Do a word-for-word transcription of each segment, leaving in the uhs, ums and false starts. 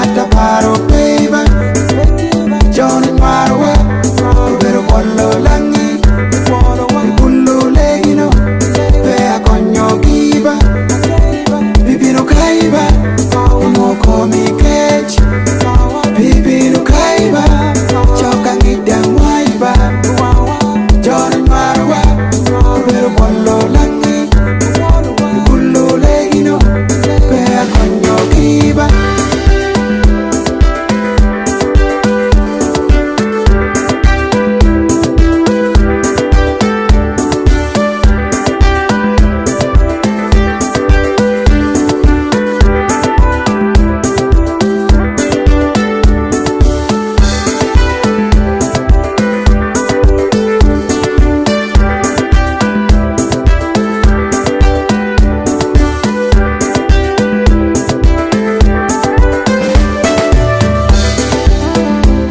Ata paro pe iba, jo-nu nywarowa, obedo bolo Laŋi, i bulo legino, pe akonyogi iba. Bibino ka iba, omoko mi kec. Bibino ka iba, cok aŋic daŋ wa iba. Jo-nu nywarowa, obedo bolo Laŋi, i bulo legino, pe akonyogi iba.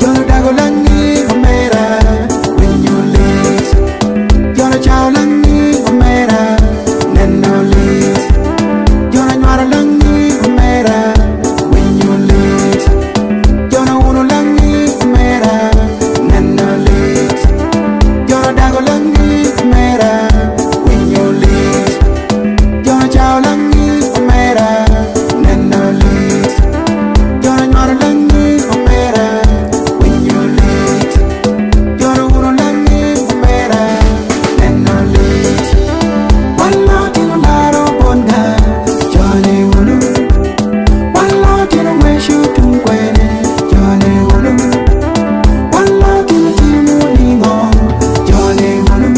Jo-nu dago Laŋi omera, winyo lit. Jo-nu cao Laŋi omera, neno lit. Jo-nu nywaro Laŋi omera, winyo lit. Jo-nu uno Laŋi omera, neno lit. Jo-nu dago Laŋi omera, winyo lit. Jo-nu cao Laŋi omera, neno lit. Jo-nu nywaro Laŋi omera, winyo lit. Jo-nu uno Laŋi omera, neno lit. Wan lotino laro bonga, joni wunu. Wan lotino weco tuŋ kwene, joni wunu. Wan lotino timo niŋo, joni wunu.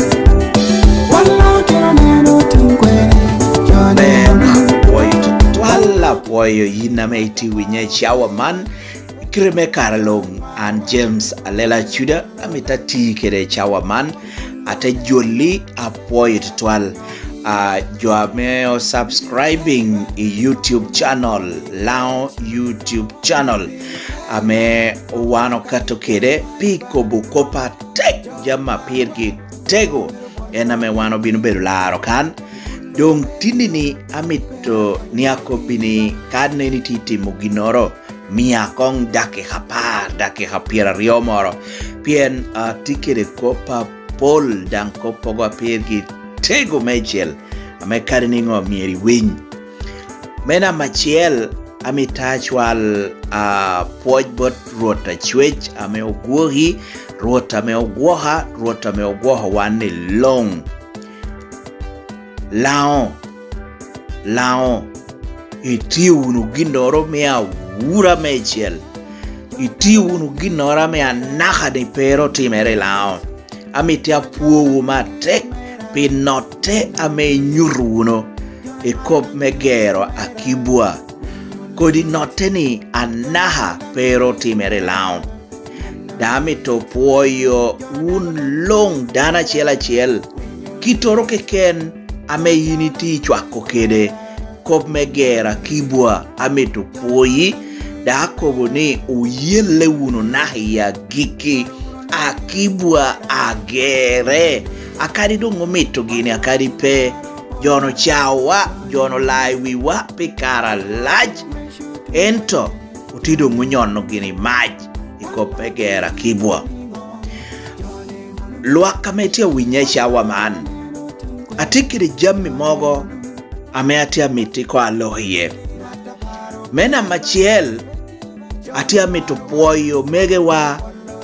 Wan lotino neno tuŋ kwene, joni wunu. Apwoyo tutwal, apwoyo yin ame itye winyo i cawa man. I kite me kare luŋ, an James Alela Acuda, amito ati kede i cawa man, ate jolli, apwoyo tutwal. Ah, jo ame o subscribing i YouTube channel, Laŋo YouTube channel, ame wan okato kede pi kobo kop atek, jami a pirgi tego, en ame wan obino bedo laro kan. Doŋ tinni-ni amito ni akobbi ni, ka nen itye timo ginnoro, mia koŋ dakika apar, dakika pyeraryo moro, pien atye kede kop apol, daŋ koppogo a pirgi tego meicel, ame kadi niŋo myero iwiny. Me namba acel, amito acwal, a, pwoc bot Rwot Acwec ame ogwoki, Rwot ame ogwoka, Rwot ame ogwoko wan i luŋ. Laŋo, Laŋo, itio wunu ginnoro me awura meicel. Itio wunu ginnoro ame anaka-ni pe ru otimere i Laŋo. Amito apwowu me atek pi notte ame inyuto wunu i kop me gero Akii-Bua. Kodi notte-ni anaka pe ru otimere i Laŋo. Daŋ amito pwoyo wun luŋ dano acel acel, kittoro keken ame yin itye icwako kede kop me gero Akii-Bua, amito pwoyi, daŋ akobo ni oyelle wunu naka i agikki, Akii-Bua agere, akadi doŋ omito gini, akadi pe. Jo-nu caowa, jo-nu olaa i wiwa pi kare alac, ento otye doŋ onyono gini mac i kop me gero Akii-Bua. Lwak ame tye awinya i cawa man, atye kede jami mogo ame atye amito koŋ alok iye. Me namba acel, atye amito pwoyo omegowa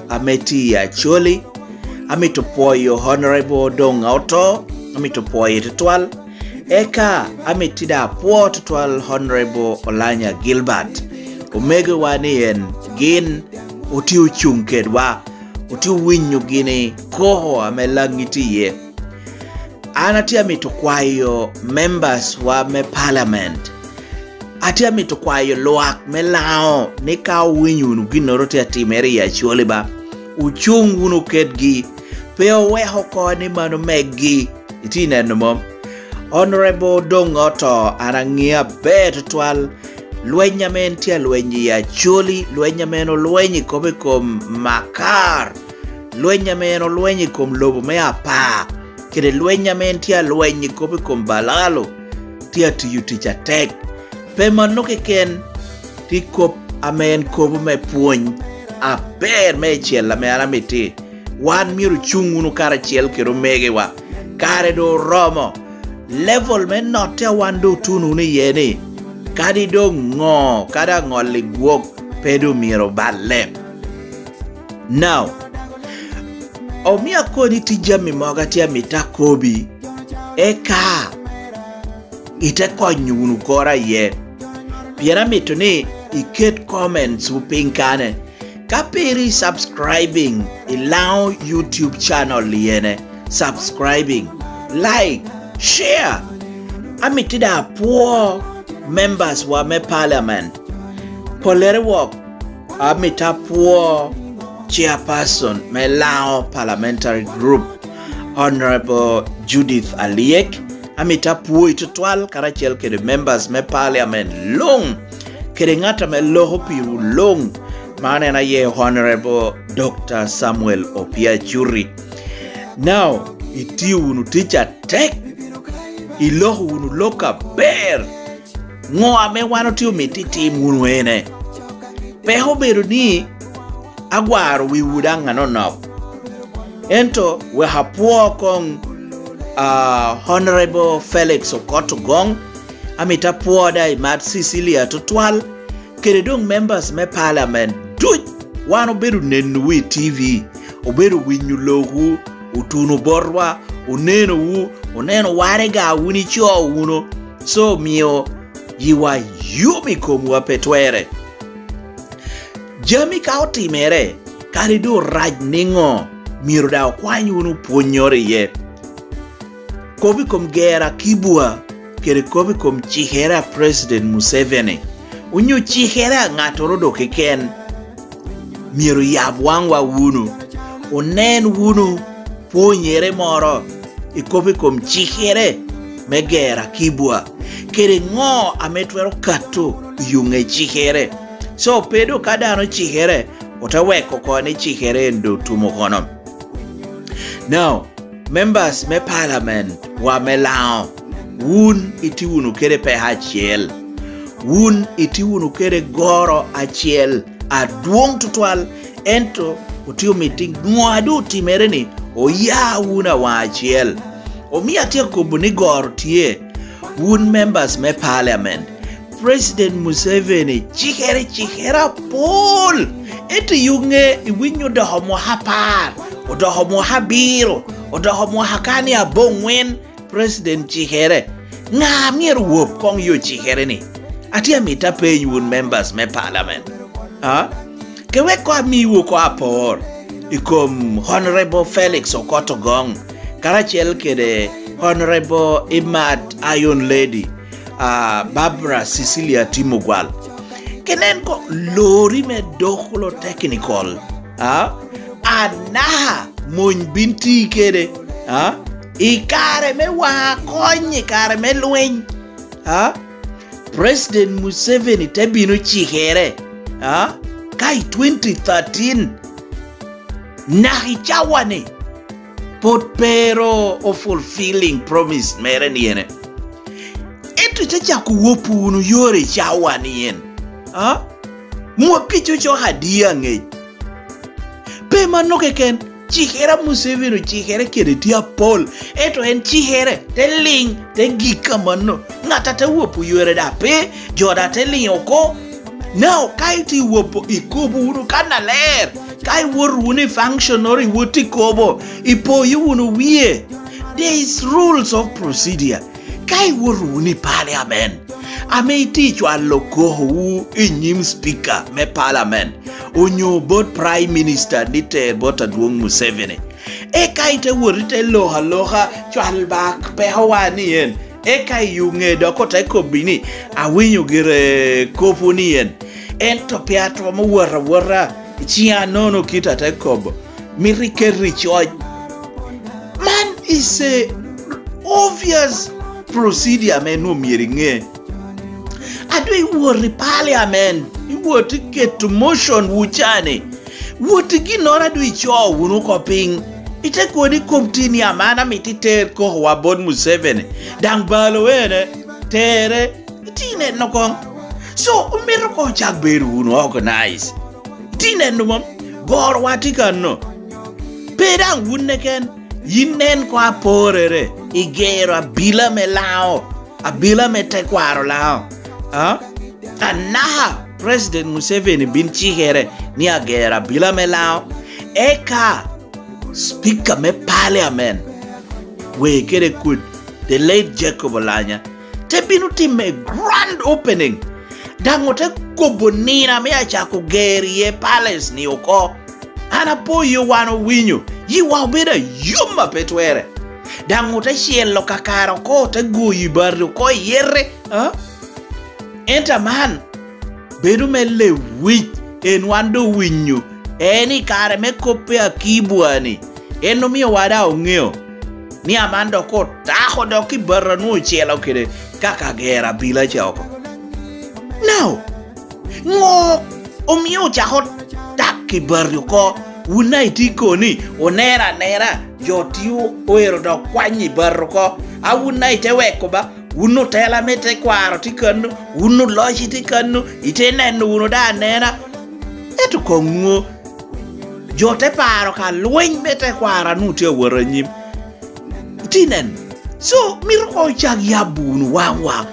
ame tye i Acholi, amito pwoyo Honorable Odoŋ Oto, amito pwoye tutwal. Eka amito daŋ apwo tutwal Honorable Olanya Gilbert, omegowa ni en gin otye ocuŋ kedwa, otye owinyo gini koko ame Laŋi tye iye. An atye amito kwayo members wa me parliament, atye amito kwayo lwak me Laŋo ni ka owinyo wunu ginnoro tye atimere i Acholi ba, ocuŋ wunu kedgi, pe owek oko ni mano meggi. Itye neno mom? Honorable Odoŋ Oto, an aŋeo aber tutwal. Lweny ame en tye alweny i Acholi, lweny ame en olweny i kop i kom Makar, lweny ame en olweny i kom lobo me Apaa, kede lweny ame en tye alweny i kop i kom Balalo, tye atiyo tic atek. Pe mano keken, tye kop ame en kobo me pwony aber meicel ame an amiti. Wan myero ocuŋ wunu karacel kede omegiwa. Kare doŋ oromo. Level me notte a wan doŋ otuno wunu iye ni, kadi doŋ ŋo, kadi aŋolli gwok, pe doŋ myero oballe. Now, omio akoni tye jami mogo a tye amito akobi, eka ite konyo wunu kora iye. Pien amito ni iket comments wu piny kane. Ka pe iri subscribing i Lango YouTube channel yene, subscribing, like, share. Amito daŋ apwo members wa me parliament. Pollere wok, amito apwo chairperson me Lango Parliamentary Group, Honorable Judith Alyek. Amito apwoyi tutwal karacel kede members me parliament luŋ, kede ŋat ame loko pirwu luŋ, man en aye Honorable Doctor Samuel Opio Acuti. Now, itio wunu tic atek, iloko wunu lok aber. Ŋo ame wan otye omito itim wunu ene? Pe obedo ni agwaro wiwu daŋ anonok. Ento wek apwo koŋ, ah, Honorable Felix Okot Ogong, amito apwo daŋ i Mad Cecilia tutwal, kede doŋ members me parliament duc. Wan obedo nenowu i T V, obedo winyo lokwu, otuno botwa, onenowu, oneno waraga wun ico wunu, so omio yiwa yom i komwa pe twerre. Jami ka otimere, kadi doŋ orac niŋo, myero daŋ okwany wunu pwonnyoro iye. Kop i kom gero akibwa, kede kop i kom cikere a President Museveni, onyo cikere a ŋattoro doŋ keken, myero oyab waŋwa wunu, onen wunu pwonyere moro i kop i kom cikere me gero akibwa, kede ŋo ame twero kato i yo ŋe cikere. So, pe doŋ ka dano cikere, ote weko oko ni cikere en doŋ otumo kono. Now, members me parliament wa me Lango, wun itye wunu kede peko acel. Wun itye wunu kede goro acel adwoŋ tutwal, ento otye omito ŋo a doŋ otimere ni oya wunu awaŋ acel. Omio atye akobo ni goro tye, wun members me parliament, President Museveni cikere cikere apol. Ento i yo ŋe iwinyo odoko mwaka apar, odoko mwaka abiro, odoko mwaka kani aboŋwen, President cikere. Ŋa myero wop koŋ yo cikere ni? Atye amito apeny wun members me parliament. Ha? Ke wek koŋ amiwu oko apor i kom Honorable Felix Okot Ogong, karacel kede Honorable Imat Iron Lady, ah, Barbara Cecilia Timogwal. Kenen koŋ lori me Dokolo Technical, ah, anaka mony bin ti kede, ah, i kare me waŋ akony, i kare me lweny, ah, President Museveni te bino cikere, ah, ka i twenty thirteen, naka i cawa-ni, pwod pe ro o fulfilling promise mere ni ene. Ento ite cako wopo wunu yore i cawa-ni en, ah, mwakki cocok adi aŋec? Pe mano keken, cikere a Museveni ocikere kede tye apol, ento en cikere te liŋ, te gik amanno. Ŋat a te wopo yore daŋ pe, jo daŋ te liŋ oko. Now, ka itye wopo, ikobo wunu kannaler. Ka iwoto wunu i functionoro, iwot ikobo, ipoyo wunu wie. There is rules of procedure. Ka iwoto wunu i parliament, ame itye cwalo kokowu i nyim speaker me parliament, onyo bot prime minister ni ter bot adwoŋ Museveni, eka ite wot ite loko aloka, cwal bak pekowa ni en, eka i yo ŋe dok ote kobbi ni, "Awinyo gire kopwu ni en, ento pe atwomo wot awota, ciŋa nono kit ate kobo." Mito iketo i coc. Man is a obvious procedure ame nwoŋo myero iŋe. A doŋ iwot i parliament, iwot iketo motion wu ca-ni, wot i ginnoro a doŋ icoo wunu oko piny. Ite kobo ni kom tye ni aman amito iter kokowa bot Museveni, daŋ balo ene, tere, itye neno koŋ. So, omito ko ocak bedo wunu organize. Ti neno mom, gorowa tye kano. Pe daŋ wun keken, yin nen ko aporere, igero abila me Lango, abila me tekwaro Lango. Ah? Anaka President Museveni bin cikere ni agero abila me Lango. Eka Speaker me Parliament, wee kede kuc, the late Jacob Olanya, te bino timo grand opening, daŋ ote kobo nino ame acako ger iye palace ni oko. An apoyo wan owinyo, yiwa obedo ayom a pe twere. Daŋ ote cielo kakare oko, ote goyo i bati oko i yete. Ah? Ento aman, bedo me lewic, en wan doŋ owinyo, en i kare me kop pe akibwa-ni, en omiowa daŋ oŋeo ni aman dok otako dok i bati a nwoŋo ocelo kede kaka gero abila ca oko. Now, ŋo omio ocako tak i bati oko? Wun daŋ itye koni, onera anera, jo tye oero dok kwany i bati oko, a wun daŋ ite weko ba, wun otela me tekwaro tye kano, wun oloc tye kano, ite neno wunu daŋ anena. Ento koŋ nwo, jo te paro ka lweny me tekwaro a nwoŋo tye awot anyim. Itye neno? So, mito koŋ ocak yabo wunu waŋwa.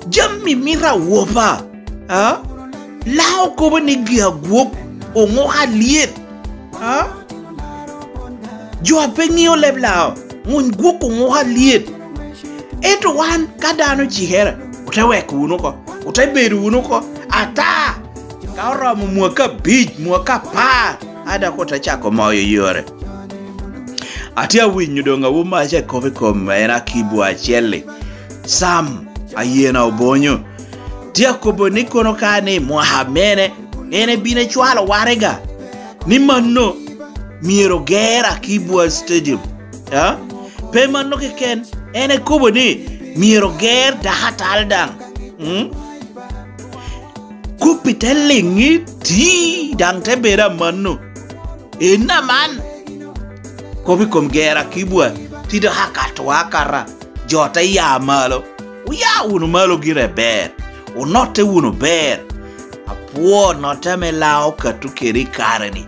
Jami mito awopa. Ah? Lango kobo ni gi agwok oŋuka lyet. Ah? Jo a pe ŋeo leb Lango, ŋuny gwok oŋuko alyet. Ento wan, ka dano ocikere, ote weko wunu oko, ote bedo wunu oko ata. Ka oromo mwaka abic, mwaka apar, a dok ote cako moyo yore. Atye awinyo doŋ awomaca i kop i kom en akibwa acel-li, Sam Ayena Obonyo. Tye akobo ni kono ka ni mwaka mene, en ebino ecwalo waraga ni mano myero oger Akibwa Stadium. Ah? Pe mano keken, en ekobo ni myero oger dako atal daŋ. Mm? Kop-pi te liŋ iti, daŋ te bedo amanno. En aman, kop i kom gero Akibwa tye dok akatowa akata. Jo te ya malo. Wuya wunu malo gire ber. Wunotte wunu ber. Apwoo notte ame Lango okato kede i kare-ni.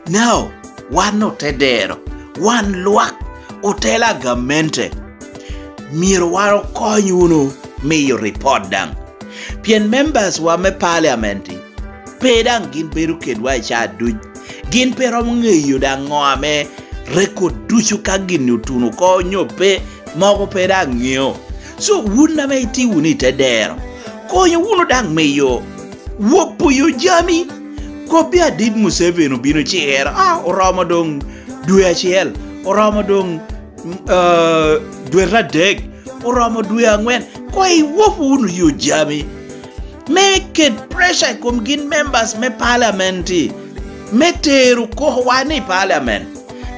Now, wan otedero, wan lwak, otela a gamente, myero wan okony wunu miyo ripot daŋ. Pien members wa me parliament-ti, pe daŋ gin bedo kedwa i caa duc. Gin pe romo ŋeyo daŋ ŋo ame rekod ducu ka gin-ni otuno oko nyo pe, mogo pe daŋ ŋeo. So, wun ame itye wunu i te dero, konyo wunu daŋ miyo wopo yo jami. Kobbi adit Museveni obino cikere, ah, oromo doŋ dwe acel, oromo doŋ, mm, ah, dwete adek, oromo dwe aŋwen, koŋ iwop wunu yo jami. Me ket pressure i kom gin members me parliament-ti, me tero kokowa ni i parliament.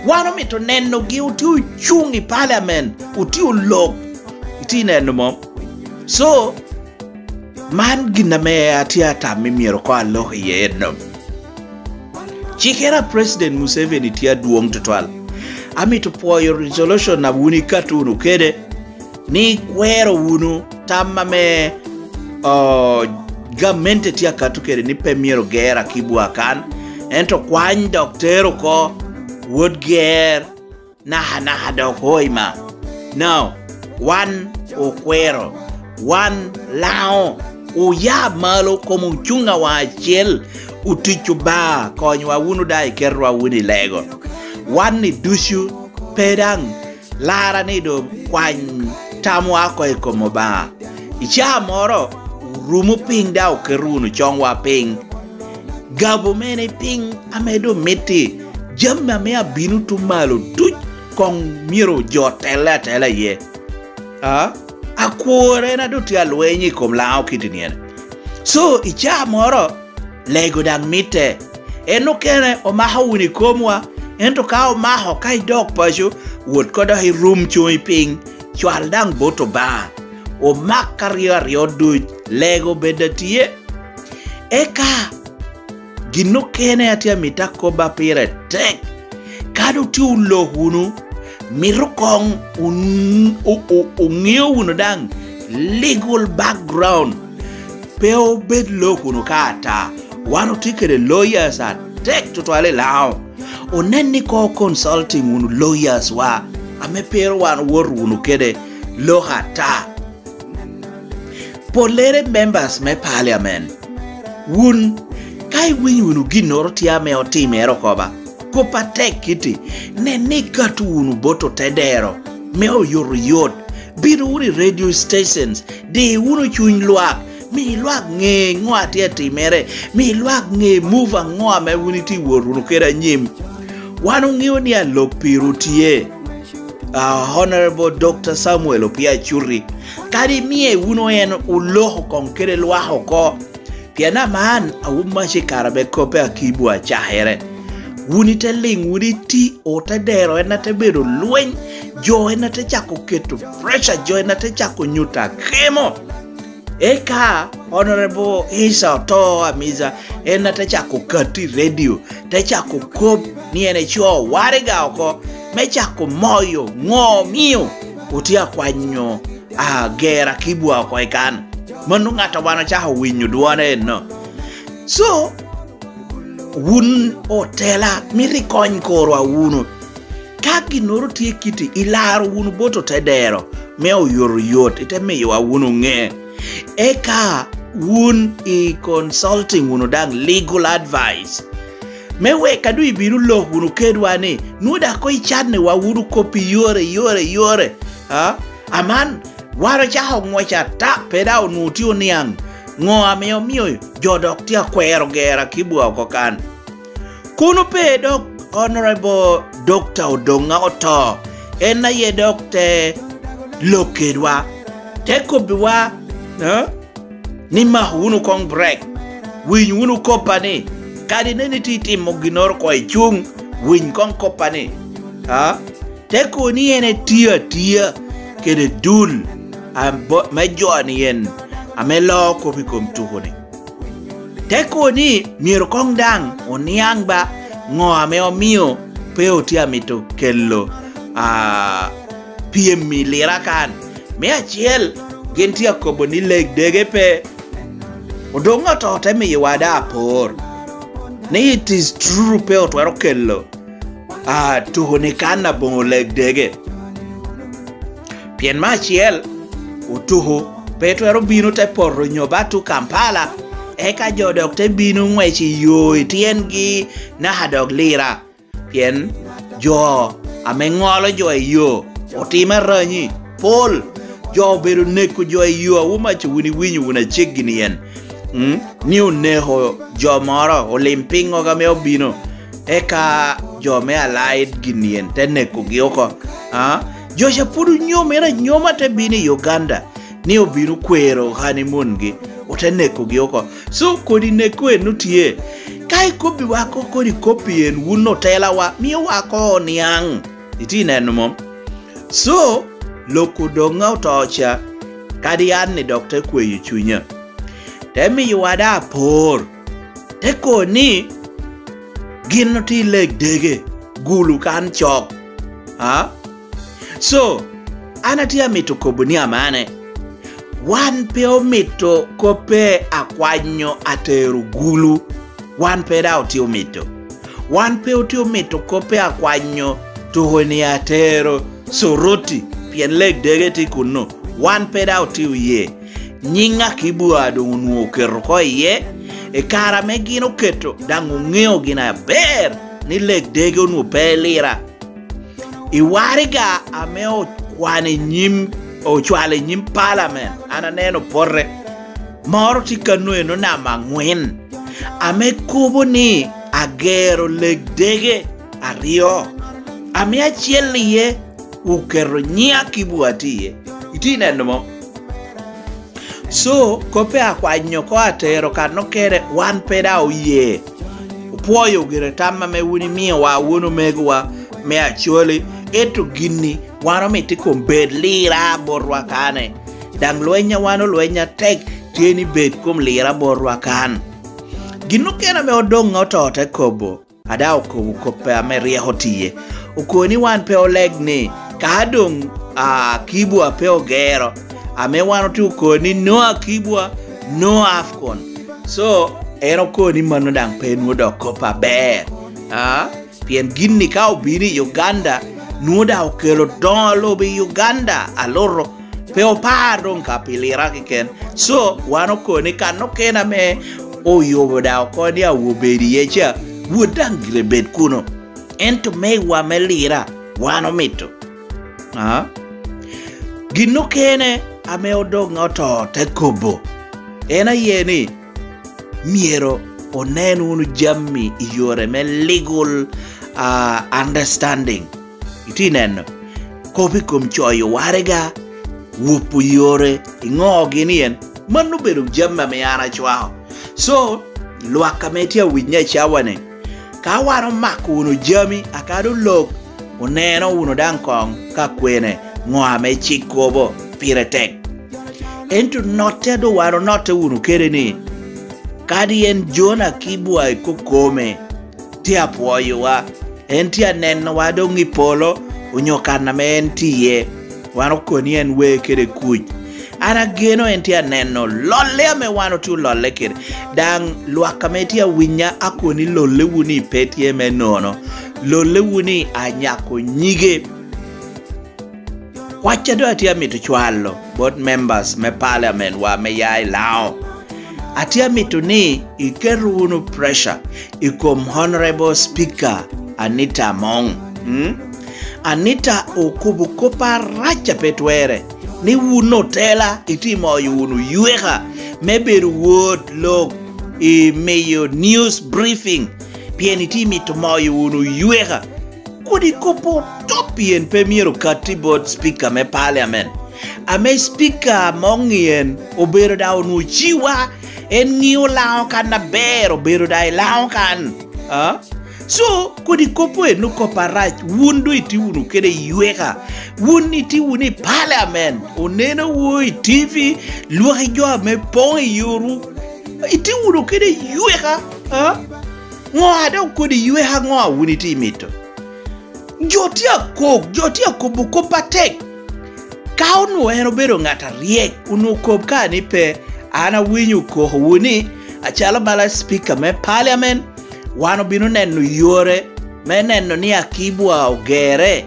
Wan omito nenogi otye ocuŋ i parliament, otye olok. Itye neno mom? So, man gin ame atye atam ni myero koŋ alok iye enno. Cikere a President Museveni tye adwoŋ tutwal. Amito pwoyo resolution a wun ikato wunu kede, ni ikwero wunu tam ame, o, gamente tye akato kede ni pe myero ger Akibwa kan, ento kwany dok ter oko, wot ger, nakanaka dok o i ma. Now, wan okwero, wan Lango, oya malo kom ocuŋ awaŋ acel, otic Obaŋa, konywa wunu daŋ iketwa wunu i lego. Wan-ni ducu pe daŋ lara ni doŋ kwany tamwa oko i kom Obaŋa. I caa moro, orumo piny daŋ oketo wunu coŋwa piny. Gabo mene piny ame doŋ mitte, jami ame abino tuŋ malo duc koŋ myero jo telle atela iye. A? Akwor en a doŋ tye alweny i kom Lango kiti ni en. So, i caa moro, lego daŋ mitte. En okene omako wunu i komwa, ento ka omako ka idok paco, wot ko dok irum coŋi piny, cwal daŋ bot Obaŋa. Omak aryo aryo duc, lego bed atye. Eka, gin okene atye amito akobba pire tek, kadi otye olok wunu, mito koŋ wun-, o-, o-, oŋeo wunu daŋ legal background. pe obed lok wunu ka ata. Wan otye kede lawyers atek tutwal i Laŋo. Onen ni koŋ consulting wunu lawyers wa, ame piro wan owoto wunu kede lok ata. Pollere members me parliament, wun ka iwinyo wunu ginnoro tye ame otimere oko ba, kop atek kiti, nen ni ikato wunu bot otedero me oyotoyot. Bino wunu i radio stations, di wunu cuny lwak, mi lwak ŋe ŋo a tye atimere, mi lwak ŋe move aŋo ame wun itye wot wunu kede anyim. Wan oŋeo ni alok piru tye, ah, Honorable Doctor Samuel Opio Acuti, kadi imie wunu en oloko koŋ kede lwak oko. Pien aman awumac i kare ame kop a Akibu acakere. Wun ite liŋ, wun iti, ote dero, en ate bedo lweny, jo en ate cako keto pressure, jo en ate cako nyuto akemo. Eka Honorable Isa Oto Amiza, en ate cako kati i radio, te cako kop ni en ecoo waraga oko, me cako moyo ŋo omio otye akwanyo, ah, gera Kibwa oko i kan. Mano ŋat a wan ocako winyo dwone enno. So, wun otela, mito ikony korwa wunu. Ka ginnoro tye kiti, ilaro wunu bot otedero me oyotoyot, ite miyowa wunu ŋe. Eka wun i consulting wunu daŋ legal advice. Me wek ka doŋ ibino lok wunu kedwa ni, nwoŋo daŋ koŋ icanniwa wunu kop i yore, yore, yore. A? Aman, wan ocako ŋwec ata, pe daŋ onwoŋo tye oniaŋ. Ŋo ame omio jo dok tye akwero gera Kibwa oko kan? Kono pe dok Honorable Doctor Odoŋa Oto, en aye dok te lok kedwa, te kobbiwa, eh, ni mak wunu koŋ break, winy wunu koppa ni, kadi nen itye itimo ginnoro koŋ icuŋ, winy koŋ koppa ni, a? Te kobo ni en etio atia kede dul abo-, me jo-ni en ame loo kop i kom tuko-ni. Te kobo ni myero koŋ daŋ oniaŋ ba ŋo ame omio pe otye amito kelo, a, pyem i lira kan. Me acel, gin tye akobo ni leg dege pe. Odoŋ Oto te miyowa da apor ni it is true pe otwero kelo, a, tuko-ni kan aboŋo leg dege. Pien me acel, otuko pe twero bino te poto nyo ba tu Kampala, eka jo dok te bino ŋwec i yo i tyengi naka dok lira. Pien jo ame ŋolo jo i yo otimo aranyi pol. Jo obedo neko jo i yo, awomac wun iwinyo wun aceggi ni en, mm, ni oneko jo moro, olim piŋo ame obino, eka jo me alaid gin yen te nekogi oko. A? Jo ca pwod onyomere anyoma te bino i Uganda, ni obino kwero honeymoon-gi, ote nekogi oko. So, kodi neko en otye. Ka ikobbiwa ko-, kodi koppi en, wun otelawa, miyowa ko oniaŋ. Itye neno mom? So, lok Odoŋa Oto ca, kadi an ni dok te kweyo cunya. Te miyowa da apor. Te ko ni, gin otye i leg dege, gulu kan cok. A? So, an atye amito kobo ni amane. Wan pe omito koppe akwanyo atero gulu. Wan pe daŋ otye omito. Wan pe otye omito koppe akwanyo tuko-ni atero Soroti, pien leg dege tye kunnu. Wan pe daŋ otye oye. Nyiŋ Akibwa doŋ onwoŋo oketo oko iye. I kare ame gin oketo, daŋ oŋeo gin aber ni leg dege onwoŋo pe lira. I waraga ame okwano i nyim, ocwalo i nyim palamen, an aneno pote. Moro tye kano eno namba aŋwen, ame kobo ni agero leg dege aryo, ame acel iye oketo nyiŋ Akibwa tye iye. Itye neno mo? So, koppe akwanyo oko atero kan okene, wan pe daŋ oye. Opwoyo gire tam ame wun imiowa, wun omegowa me Acholi, ento gin-ni wan omito i kom bed lira botwa kane. Daŋ lweny a wan olweny atek tye ni bed kom lira botwa kan. Gin okene ame Odoŋa Oto te kobo, a daŋ okobo kop ame ryeko tye. Okobo ni wan pe oleg ni, ka doŋ, a, Akibwa pe ogero, ame wan otye okobo ni nwoŋo Akibwa no AFCON. So, en okoni mano daŋ pe nwo dok kop aber. Ah? Pien gin-ni ka obino i Uganda, nwo daŋ okelo doŋo lobo i Uganda, aluto. Pe opar doŋ ka pi lira keken. So, wan okoni kan okene ame oyubo daŋ oko ni awobe iye ca, wot daŋ gire bed kuno. Ento mewa me lira, wan omito. Ah? Gin okene ame odoŋ oto te kobo, en aye ni, myero onen wunu jami i yore me legal, ah, understanding. Itye neno, kop i kom coyo waraga, wupo yore, iŋo gini en. Mano obedo jami ame an acwao. So, lwak ame tye awinya i cawa-ni, ka wan omako wunu jami akado lok, oneno wunu daŋ koŋ ka kwene ŋo ame cik kobo pire tek. Ento notte a doŋ wan onotte wunu kede ni, kadi en John Akii-Bua i kokome tye apwoyowa, en tye anenowa doŋ i polo, onyo kan ame en tye iye, wan okoni en we kede kuc. An ageno en tye aneno lolle ame wan otye ololle kede. Daŋ lwak ame tye awinya akoni lolle wunu i pe tye me nono. Lolle wunu i anyako nyige. Wacca doŋ atye amito cwalo bot members me parliament wa me ya i Laŋo. Atye amito ni iketo wunu pressure i kom Honorable Speaker Anita Among. Mm? Anita okobo kop arac a pe twerre, ni wun otela itye moyo wunu yweka me bedo wot lok i miyo news briefing, pien itye mito moyo wunu yweka. Kodi kop otop pien pe myero katti bot Speaker me Parliament. Ame Speaker Among en obedo daŋ onwoŋo ciwa, en ŋio Laŋo kan aber, obedo daŋ i Laŋo kan. Ah? So, kodi kop en okop arac, wun doŋ itye wunu kede yweka. Wun itye wunu i Parliament, oneno wu i T V, lwaki jo ame poŋ i yorwu. Itye wunu kede yweka, ah? Ŋo a doŋ kodi yweka, ŋo a wun itye imito? Jo tye akok, jo tye akobo kop atek. Ka onwoŋo en obedo ŋat aryek, onwoŋo kob ka ni pe, an awinyo okokowu ni, acalo bala Speaker me Parliament, wan obino neno yore me neno ni Akii-Bua ogerre,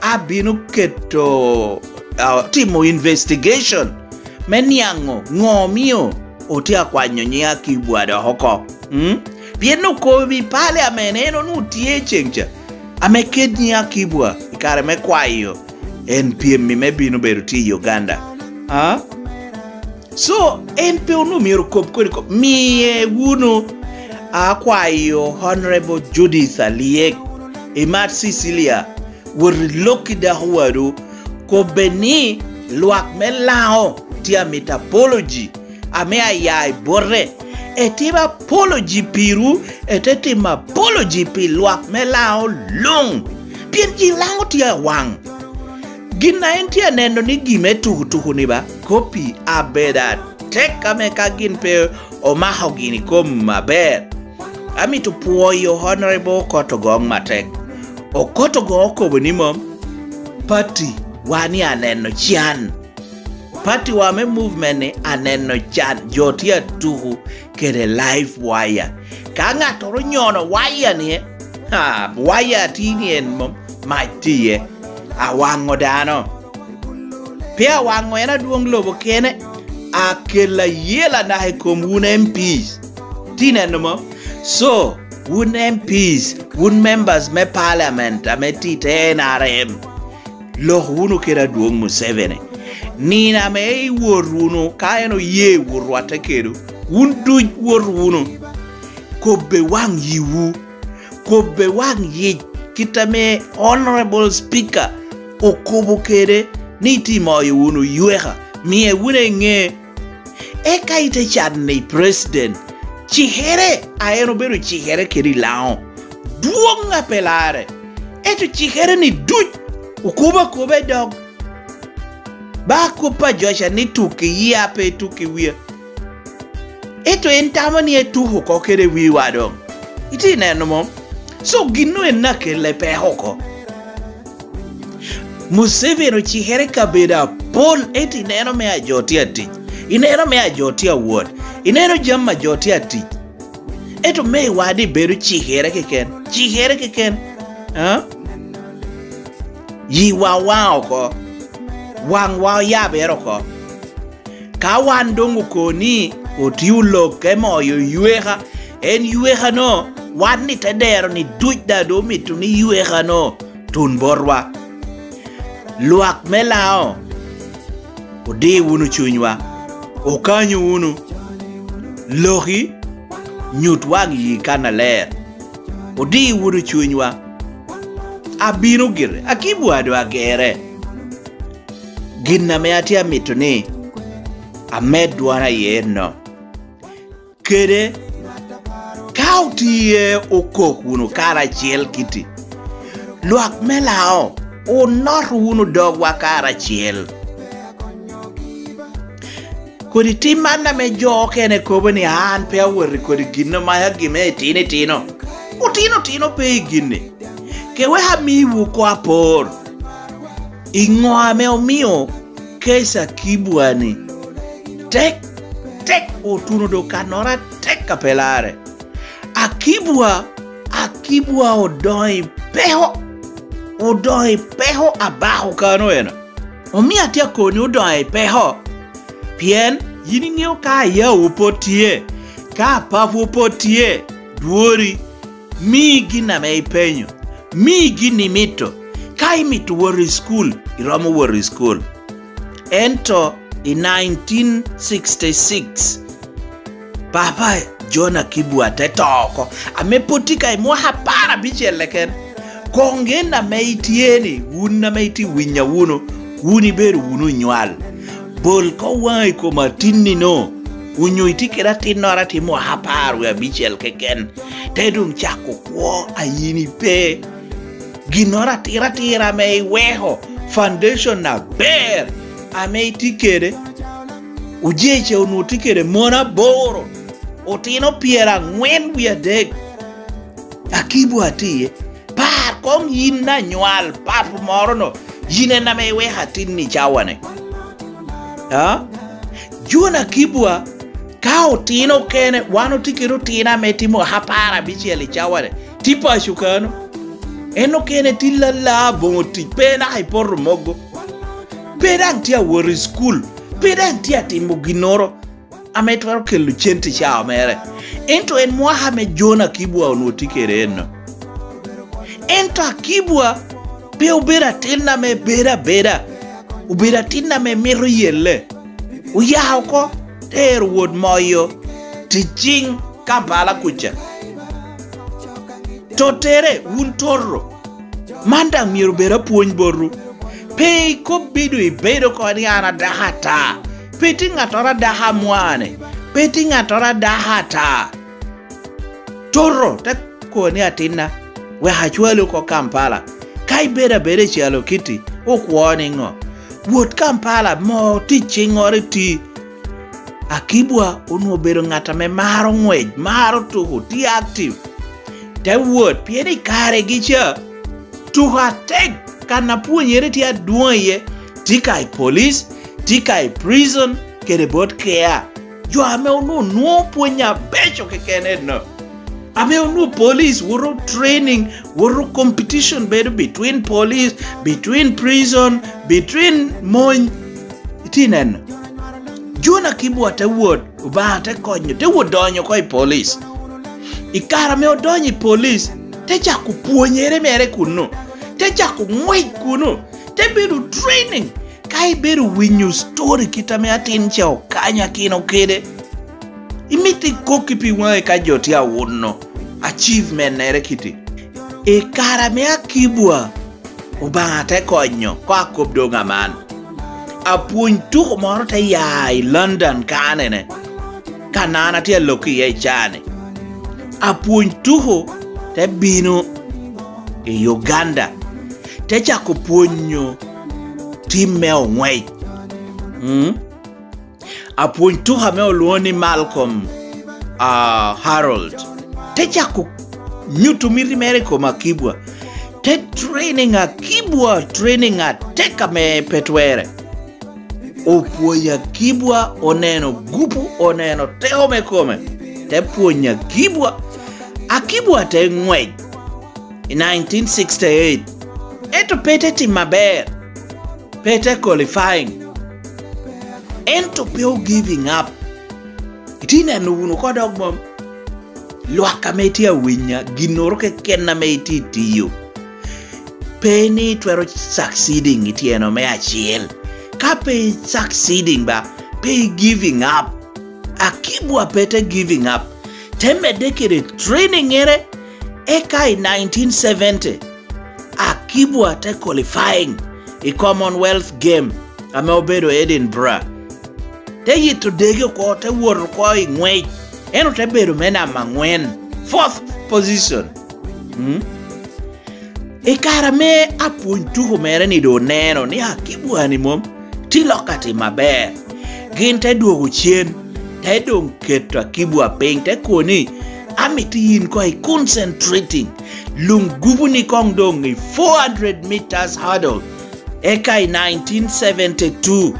abino keto, ah, timo investigation me niaŋo ŋo omio otye akwanyo nyiŋ Akii-Bua dok oko. Mm? Pien okobo i Parliament, en onwoŋo tye ceŋ ca, ame ket nyiŋ Akii-Bua i kare me kwayo en pyem-mi me bino bedo tye i Uganda. Ah? So, en pe onwoŋo myero okob kodi kop. Miye wunu, akwayo Honorable Judith Alyek, imat Cecilia, wot ilok i dako wadu, kobbe ni lwak me Laŋo tye amito apology ame aya i bote. Etim apology pirwu, ete timo apology pi lwak me Laŋo luŋ, pien ji Laŋo tye awaŋ. Gin a en tye aneno ni gin me tukutuku-ni ba, kop-pi abedo atek ame ka gin pe omako gin i kom aber. Amito pwoyo Honorable Okot Ogong matek. Okot Ogong okobo ni mom, pati wa ni aneno can. Pati wa me movement ni aneno can, jo tye atuku kede live wire. Ka ŋattoro onyono wire ni, ha, wire ati ni en mom, mac tye iye, awaŋo dano. Pe awaŋo en adwoŋ lobo kene, akel ayela naka i kom wun M Ps. Ti neno mo? So, wun M Ps, wun members me parliament ame tye i te N R M, lok wunu kede adwoŋ Museveni. Nino ame iwot wunu, ka en oye wot rwatte kedwu, wun duc wot wunu. Kobbe waŋ yiwu. Kobbe waŋ yic kit ame Honorable Speaker okobo kede ni itye moyo wunu yweka, miye wunu eŋe. Eka ite can ni President, cikere a en obedo cikere kede i Laŋo, dwoŋ a pe larre. Ento cikere-ni duc okobo akoba i dog. Ba kop a Joca ni tuk i yia pe tuk i wia. Ento en tamo ni etuko oko kede wiwa doŋ. Itye neno mom? So ginno en akelle peko oko. Museveni ocikere i kabedo apol, ento ineno me ajo tye atic, ineno me ajo tye awot. Ineno jami a jo tye atic. Ento me wadi bedo cikere keken, cikere keken. Ha? Yiwa owaŋ oko, waŋwa oyabere oko. Ka wan doŋ oko ni otye olokke moyo yweka, en yweka-no, wan ni te dero ni duc daŋ doŋ omito ni yweka-no tun botwa. Lwak me Lango, odi wunu cunywa, okanyo wunu, loki, nyut waŋ yi kannaler, odi wunu cunywa. Abino gire, Akii-Bua doŋ agere. Gin ame atye amito ni amed dwona iye enno. Kede ka otye okok wunu karacel kiti, lwak me Lango, onot wunu dogwa karacel. Kodi tim man ame jo okene kobo ni an pe awot i kodi gin ame agime itino itino. Otino otino pe i gin-ni. Ke wek amiwu oko apor. I ŋo ame omio kec Akii-Bua-ni tek, tek otuno doŋ kannoro atek a pe larre? Akii-Bua, Akii-Bua odoŋo i peko, odoŋo i peko abako kano eno. Omio atye akoni odoŋo i peko, pien yin iŋeo ka ayawu pwod tye, ka apapwu pwod tye, dwori, mi gin ame ipenyo, mi gin imito. Ka imito wot i cukul, iromo wot i cukul. Ento i nineteen sixty-six, Papa John Akii-Bua te to oko, ame pwod tye ka i mwaka apar abicel keken. Koŋ gin ame itye-ni, wun ame itye winya wunu, wun ibedo wunu onywal. Bol koŋ waŋi i kom atinni-no, onyo itye kede atinnoro a tye mwaka apar wie abicel keken, te doŋ cako kwo a yin ipe. Ginnoro atira atira ame iweko, foundation aber ame itye kede, ojece onwoŋo tye kede mon aboro, otino pyeraŋwen wie adek, Akii-Bua tye iye. Par koŋ yin anywal papo moro-no, yin en ame iweko atin i cawa-ni. Ha? John Akii-Bua, ka otino okene, wan otye kede otino ame tye mwaka apar abicel i cawa-ni, tye paco kano. En okene tye lala boŋo tic, pe naka i poto mogo. Pe daŋ tye awot i cukul, pe daŋ tye atimo ginnoro ame twero kelo cente i cawa mere. Ento en mwaka ame John Akii-Bua onwoŋo tye kede enno. Ento Akii-Bua pe obedo atin ame bedo abeda, obedo atin ame mito yelle. Oya oko, te ero wot moyo tic ciŋ Kampala kuca. Tottere, wun toto, man daŋ myero bed apwony botwu. Pe ikob bedo ibedo oko ni an adako ata. Pe tye ŋattoro adako amwane. Pe tye ŋattoro adako ata. Toto te kobo ni, "Atinna, wek acwali oko Kampala." Ka ibedo abeda i calo kiti, okwo niŋo? Wot Kampala, mo tic ciŋŋoro iti. Akii-Bua onwoŋo obedo ŋat ame maro ŋwec, maro tuko, tye active. Te wot, pien i karegi ca, tuko atek, kan a pwonyere tye adwoŋ iye, tye ka i police, tye ka i prison, kede bot kea. Jo ame onwoŋo nwoŋo pwony abeco keken enno. Ame onwoŋo police woto training, woto competition bedo between police, between prison, between mony. Itye neno? John Akii-Bua te wot, Obaŋa te konyo, te wot donyo oko i police. I kare ame odonyo i police, te cako pwonyere mere kunnu, te cako ŋwec kunnu, te bedo training. Ka ibedo winyo story kit ame atin ca okanyakino kede, imito ikokki pi waŋi ka jo tye awuno achievement-nere kiti. I kare ame Akii-Bua, Obaŋa te konyo, ko akob doŋ aman. Apwony tuko moro te ya i London kanene, kan an atye alok iye i caa-ni. Apwony tuko te bino i Uganda, te cako pwonyo tim me oŋwec. Mm? Apwony tuko ame olwoŋo ni Malcolm, ah, Harold, te cako nyuto miti mere i kom Akii-Bua. Te training Akii-Bua, training atek ame pe twere. Opwonyo Akibwa, oneno gupu, oneno teko me kome, te pwonyo Akibwa. Akibwa te ngwec i nineteen sixty-eight, ento pe te timo aber, pe te qualifying, ento pe o giving up. Itye neno wunu ko dok mom? Lwak ame itye awinya, ginnoro keken ame itye itiyo, pe ni itwero succeeding i tyeno me acel. Ka pe i succeeding ba, pe i giving up. Akibwa pe te giving up. Te medde kede training ere, eka i nineteen seventy, Akibwa te qualifying i Commonwealth Game ame obedo Edinburgh. Te yito dege oko, te wot oko i ngwec, ento te bedo me namba angwen, fourth position. Mm? I kare ame apwony tuko mere ni doŋ oneno ni Akibwa ni mom tye lok atimo aber, gin te dwogo cen, te doŋ keto Akibwa piny, te kobo ni, "Amito yin koŋ i concentrating, luŋ gupu ni koŋ doŋ i four hundred meters hurdle." Eka i nineteen seventy-two,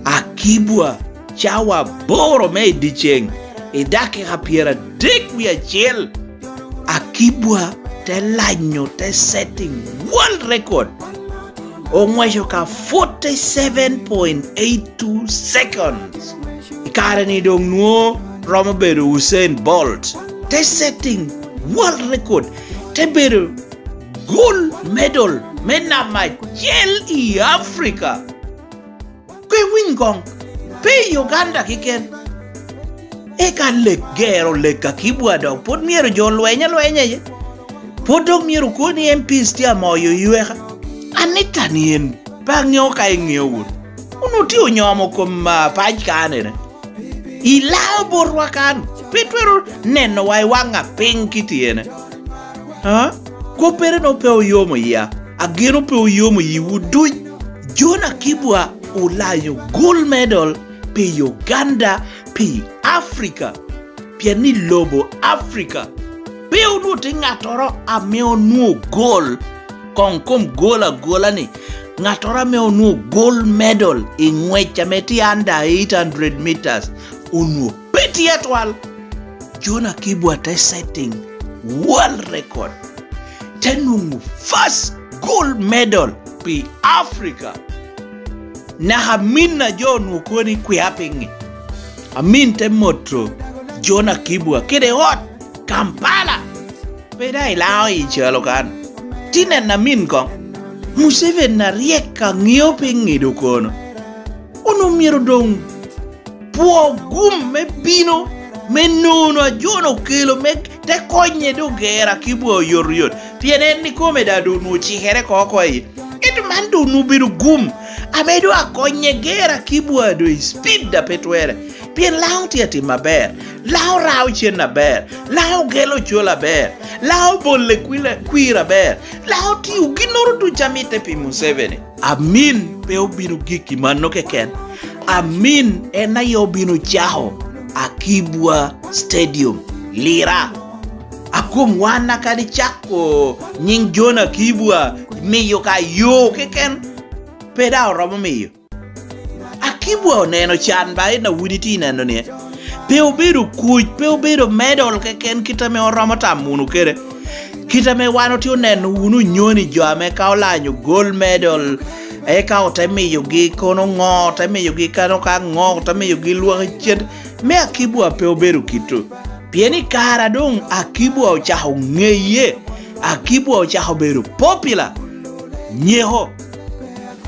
Akibwa, cawa aboro me i dyeceŋ, i dakika pyeradek wie acel, Akibwa te lanyo, te setting world record. Ongweco ka forty-seven point eight two seconds. I kare ni doŋ nwo romo bedo Usain Bolt. Te setting world record. Te bedo gold medal me namba acel i Africa. Koŋ iwiny koŋ, pe i Uganda keken. Eka lek gero, lek Akibwa dok pwod myero jo lweny alwenya iye. Pwod dok myero okwo ni M Ps tye amoyo yweka. Anita ni en, pe aŋeo ka iŋeo wunu. Wun otye onyomo kom, ah, pac kanene. Ilao botwa kan, pe twero nenowa i waŋ apiny kit ene. Ha? Koppere no pe oyomo iya, ageno pe oyomo yiwu duc. John Akibwa olanyo gold medal pi Uganda, pi Africa, pien i lobo Africa pe onwoŋo tye ŋattoro ame onwoŋo gol, koŋ kom gol agola ni, ŋattoro ame onwoŋo gold medal i ŋwec ame tye under eight hundred meters, onwoŋo pe tye atwal. John Akibwa te setting world record, te nwoŋo first gold medal pi Africa. Naka Amin a jo onwoŋo kobo ni kwia piŋi. Amin te moto John Akibwa kede ot Kampala. Pe daŋ ilao i calo kan. Ti neno Amin koŋ. Museveni aryek aŋeo piŋi doŋ kono. Onwoŋo myero doŋ pwo gum me bino, me nono a jo-nu okelo, me te konye doŋ gero Akibwa oyotoyot. Pien en ikome daŋ doŋ onwoŋo cikere oko oko i. Ento man doŋ onwoŋo obedo gum ame doŋ akonye gero Akibwa doŋ i speed a pe twere. Pien Laŋo tye atim aber. Laŋo rao cen aber. Laŋo gelo col aber. Laŋo bole kwil-, kwir aber. Laŋo tio ginnoro ducu a mitte pi Museveni. Amin pe obino gik i mano keken. Amin en aye obino cako Akibwa Stadium, Lira. A kom wan a kadi cako nyiŋ John Akibwa miyo ka yo keken, pe daŋ oromo miyo. Akibwa oneno can ba en a wun itye neno ni. Pe obedo kuc, pe obedo medal keken kit ame oromo tamo wunu kede. Kit ame wan otye oneno wunu onyoni jo ame ka olanyo gold medal, eka ote miyogi kono ŋo, ote miyogi kano ka ŋo, ote miyogi lwak icen. Me Akibwa pe obedo kito. Pien i kare a doŋ Akibwa ocako ŋeye, Akibwa ocako bedo popular, nyeko.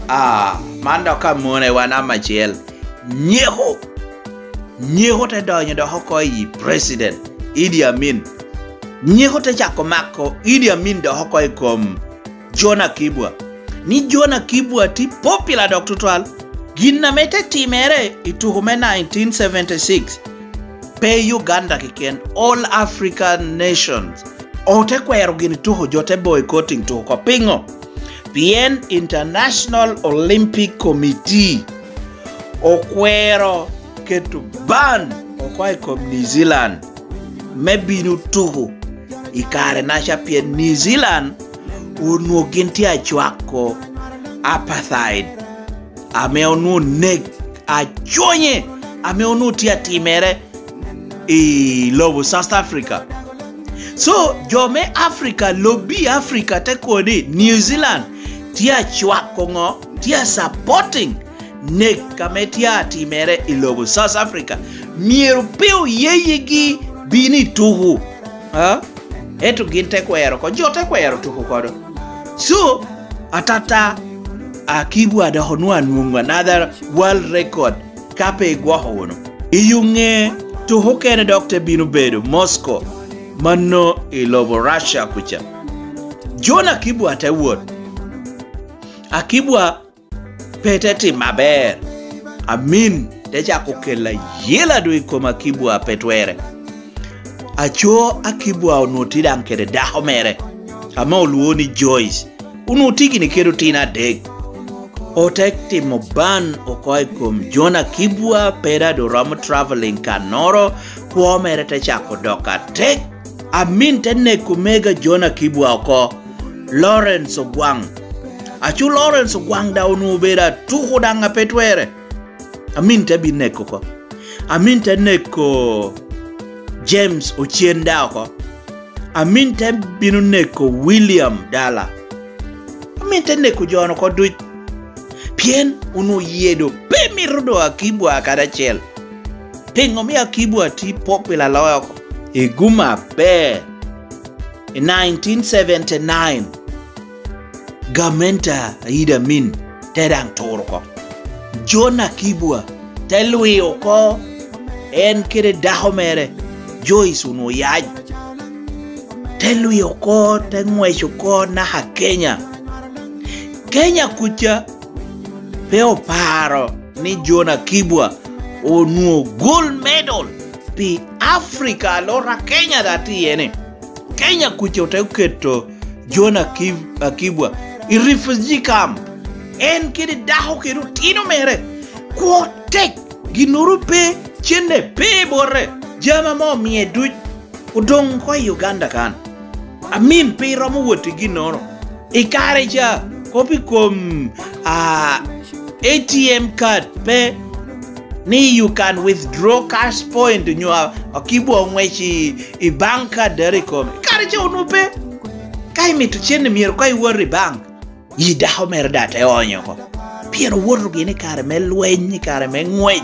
Ah, man dok amonewa namba acel. Nyeko. Nyeko te donyo dok oko i President Idi Amin. Nyeko te cako mako Idi Amin dok oko i kom John Akibwa. Ni John Akibwa tye popular dok tutwal. Gin ame te timere i tuko me nineteen seventy-six, pe i Uganda keken, all African nations. Ote kwero gin tuko, jo te boycotting tuko. Piŋo? Pien International Olympic Committee okwero keto ban oko i kom New Zealand me bino tuko i kare-naca, pien New Zealand onwoŋo gin tye acwako apartheid. ame onwoŋo nek aconye, ame onwoŋo tye atimere i lobo South Africa. So, jo me Africa, lobbi Africa te kobo ni New Zealand tye acwako ŋo? Tye a supporting nek ame tye atimere i lobo South Africa. Myero pe oyeyegi bino i tuku. Ha? Ento gin te kwero oko, jo te kwero tuku kodo. So, atata, Akibwa dok onwoŋo anwoŋo another world record ka pe igwoko wunu. I yo ŋe, tuko okene dok te bino bedo Moscow, mano i lobo Russia kuca. John Akibwa te wot. Akibwa pe te tim aber. Amin te cako kelo ayela doŋ i kom Akibwa pe twere. Aco Akibwa onwoŋo tye daŋ kede dako mere, ame olwoŋo ni Joyce. Onwoŋo tye gini kede otino adek. Ote timo ban oko i kom John Akibwa, pe daŋ doŋ romo traveling kannoro, kwo mere te cako dok atek. Amin te neko mega John Akibwa oko, Lawrence Ogwaŋ. Aco Lawrence Ogwaŋ daŋ onwoŋo obedo atuko daŋ a pe twere. Amin te bin neko oko. Amin te neko James Ocen daŋ oko. Amin te bino neko William Dala. Amin te neko jo-nu oko duc. Pien onwoŋo yie doŋ pe mito doŋ Akibwa kadi acel. Piŋo omio Akibwa tye popular loyo oko? I guma aber, i nineteen seventy-nine, gamente a Idi Amin te daŋ tur oko. John Akibwa te lwi oko, en kede dako mere, Joyce, onwoŋo oyac. Te lwi oko, te ŋwec oko naka Kenya. Kenya kuca pe oparo ni John Akibwa onwoŋo gold medal pi Africa, alwora Kenya daŋ tye iye ni. Kenya kuca ote keto John Akib-, Akibwa i refugee camp. En kede dako kede otino mere. Kwo tek, ginnoro pe, cente pe i bote. Jami ame omie duc odoŋ oko i Uganda kan. Amin pe iromo wot i ginnoro. I kare ca, kop i kom, ah, A T M card pe, ni you can withdraw cash point, onyo a-, Akibwa oŋwec i, i bank card dere i kome. I kare ca onwoŋo pe. Ka imito cente myero koŋ iwot i bank. Yi dako mere daŋ te onyo oko. Pien owoto gin i kare me lweny, i kare me ŋwec,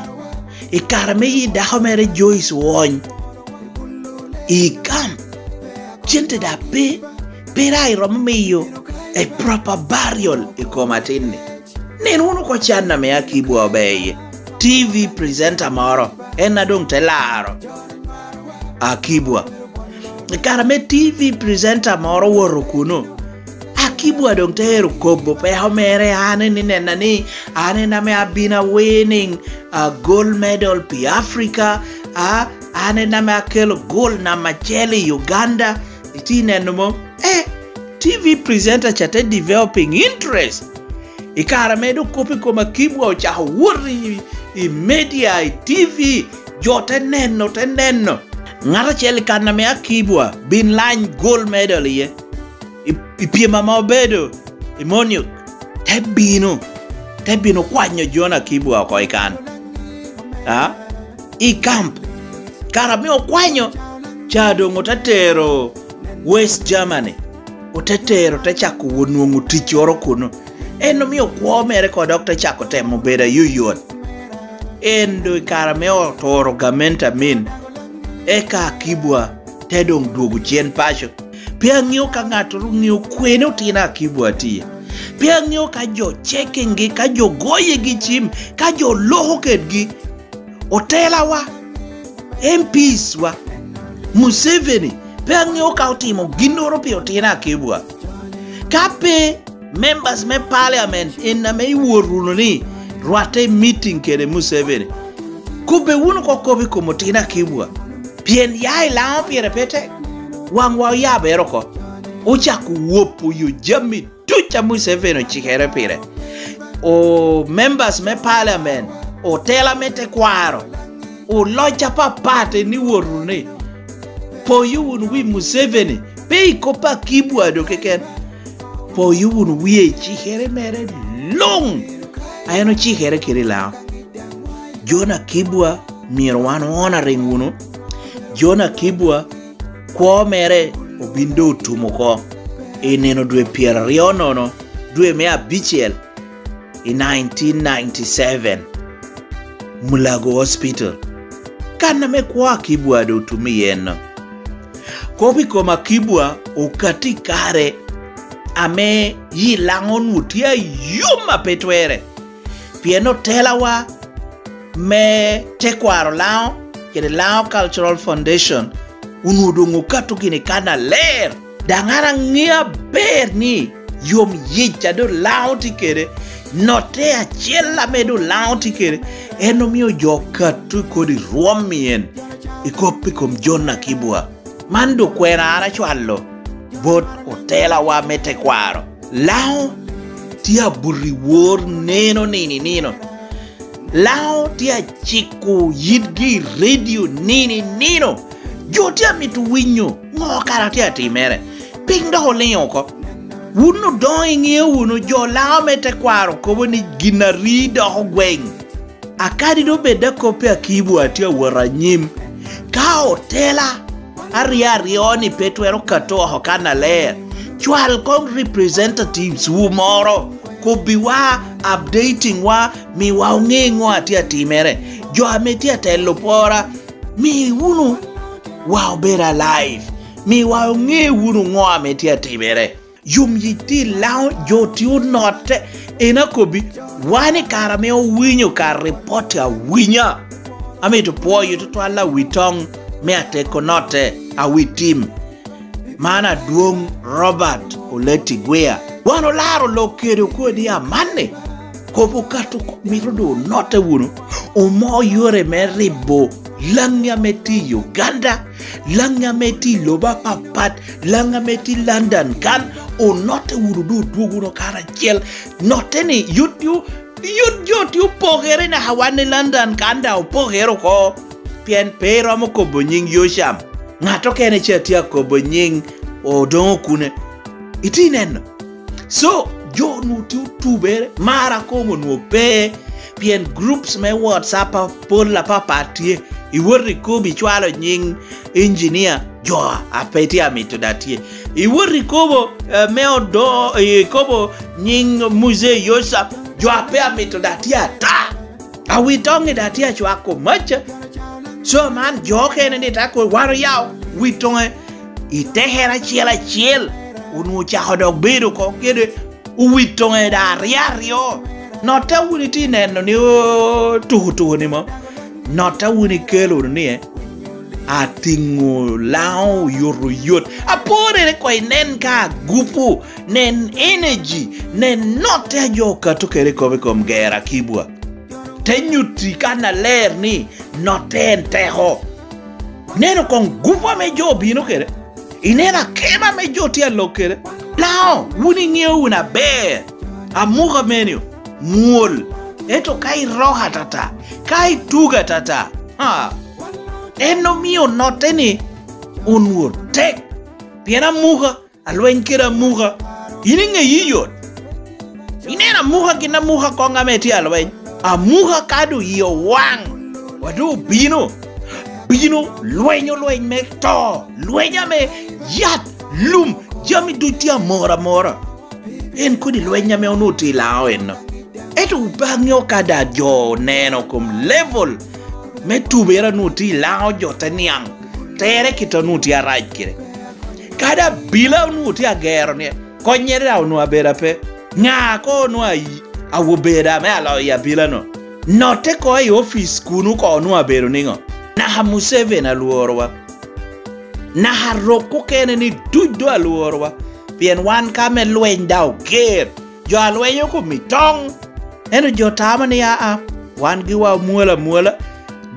i kare me yi dako mere Joyce oony. I kam, cente daŋ pe, pe daŋ iromo miyo a proper burial i kom atin-ni. Nen wunu oko can ame Akibwa obedo iye. T V presenter moro, en a doŋ te laro Akibwa. I kare ame T V presenter moro owoto kuno, Akibwa doŋ te ero kobo peko mere, "An en inena ni, an en ame abino a winning, a, gold medal pi Africa, a, an en ame akelo gold namba acel i Uganda." Itye neno mo? Eh, T V presenter ca te developing interest. I kare ame doŋ kop i kom Akibwa ocako wot i, i media, i T V, jo te neno, te neno. Ŋat acel i kan ame Akibwa bin lany gold medal iye, i, i pyem ame obedo i Munich, te bino, te bino kwanyo John Akibwa oko i kan. A? I camp. Kare ame okwanyo, ca doŋ ote tero West Germany, ote tero, te cako wot nwoŋo ticcoro kuno. En omio kwo mere ko dok te cako temo bedo ayoyot. En doŋ i kare ame oturo gamente Amin, eka Akibwa te doŋ dwogo cen paco. Pe aŋeo ka ŋattoro ŋeo kwene otino Akibwa tye. Pe aŋeo ka jo checking-gi, ka jo goyegi cim, ka jo loko kedgi. Otelawa, M Ps wa, Museveni, pe aŋeo ka otimo ginnoro pi otino Akibwa. Ka pe members me parliament en ame iwot wunu ni rwatte i meeting kede Museveni, kobbe wunu oko kop i kom otino Akibwa, pien ya i Laŋo pire pe tek, waŋwa oyabere oko, ocako wopo yo jami duc a Museveni ocikere pire. O members me parliament, otela me tekwaro, oloc apapat en iwot wunu ni, poyo wunu wi Museveni, pe i kop a Akibwa doŋ keken. Poyo wunu wie i cikere mere luŋ. a en ocikere kede i Laŋo. John Akii-Bua myero wan honoring wunu. John Akii-Bua kwo mere obin doŋ otum oko i nino dwe pyeraryo nono, dwe me abicel i nineteen ninety-seven, Mulago Hospital, kan ame kwo Akii-Bua doŋ otum iye-no. Kop i kom Akii-Bua okato i kare ame yi Laŋo onwoŋo tye ayom a pe twerre, pien otelawa me tekwaro Laŋo kede Laŋo Cultural Foundation onwoŋo doŋ okato gini kannaler. Daŋ an aŋeo aber ni yom yic a doŋ Laŋo tye kede, notte acel ame doŋ Laŋo tye kede, en omio jo okato i kodi rwom i en, i kop i kom John Akii-Bua. Man doŋ kwena an acwalo bot otelawa me tekwaro. Laŋo tye abuto i wor neno nino i nino. Laŋo tye aciko yitgi i redio nino i nino. Jo tye amito winyo ŋo kara tye atimere. Piny dok oliŋo oko. Wun odoŋo iŋeo wunu, jo Laŋo me tekwaro kobo ni gin a ri doko gweŋ. Akadi doŋ bed a kop i Akii-Bua tye awot anyim, ka otela aryo aryo-ni pe twero kato oko kannaler, cwal koŋ representatives wu moro, kobbiwa, updating wa, miwa oŋe ŋo a tye atimere. Jo ame tye atelo pora, mi wunu wa obed alive, miwa oŋe wunu ŋo ame tye atimere. Yom yic tye i Laŋo, jo tye onotte. En akobbi, wan i kare ame owinyo ka ripot awinya, amito pwoyo tutwal awi toŋ me ateko notte, awi tim, man adwoŋ Robert Oleti Gwea. Wan olaro lok kede okodi amanni, kop okato oko, mito doŋ onotte wunu. Omo yore me ribo Laŋi ame tye i Uganda, Laŋi ame tye i lobo apapat, Laŋi ame tye i London kan, onotte wunu doŋ odwog wunu karacel. Notte ni yot yo, yot jo tye opokere naka wan i London kan daŋ opokere oko. Pien pe iromo kobo nyiŋ Yocam. Ŋat okene ca tye akobo nyiŋ Odoŋo Okune. Itye neno? So, jo onwoŋo tye otubere, mar a koŋ onwoŋo pe, pien groups me WhatsApp apol apapat tye. Iwot ikobo icwalo nyiŋ engineer, jo a pe tye amito daŋ tye. Iwot ikobo, eh, me odo, ikobo nyiŋ Muzee Yosam, jo a pe amito daŋ tye ata. Awi toŋi daŋ tye acwako macca. So man jo okene ni ta ko wan oyao wi toŋe i tekere acel acel, onwoŋo ocako dok bedo oko kede owit toŋe daŋ aryo aryo. Notte wun itye neno ni, "Oo, tuku tuku ni mo." Notte wun ikelo wunu ni, eh, atiŋo Laŋo oyotoyot. Aporere koŋ inen ka agupu, nen energy, nen notte a jo okato kede kop i kom gero Akii-Bua. Te nyutti kannaler ni notte en teko. Neno koŋ gupu ame jo obino kede. Ineno akemo ame jo tye alok kede. Laŋo, wun iŋeo wunu aber. Amuka meni mwol. Ento ka iroko atata, ka itugo atata, ha, en omio notte ni onwoŋo tek. Pien amuka, alweny kede amuka, in iŋeyi yot. Ineno amuka gin amuka koŋ ame tye alweny. Amuka ka doŋ yie owaŋ, wa doŋ obino, bino lwenyo lweny me to, lweny ame yat, lum, jami duc tye amora amora. En kodi lweny ame onwoŋo tye i Laŋo enno. Ento obaŋe ka daŋ jo oneno kom level me tubere a onwoŋo tye i Laŋo, jo te niaŋ, tere kit a onwoŋo tye arac kede. Kadi abila onwoŋo tye agero ni, konnyere daŋ onwoŋo abedo ape. Ŋa ko onwoŋo ayi-, awobeda me aloyo i abila-nu? Notte ko i opic kuno ko onwoŋo abedo niŋo? Naka Museveni alworowa. Naka rok okene ni duc doŋ alworowa. Pien wan ka me lweny daŋ oger, jo a lweny okomi toŋ. Ento jo tamo ni, "Aa, wan giwa omwolo amwola,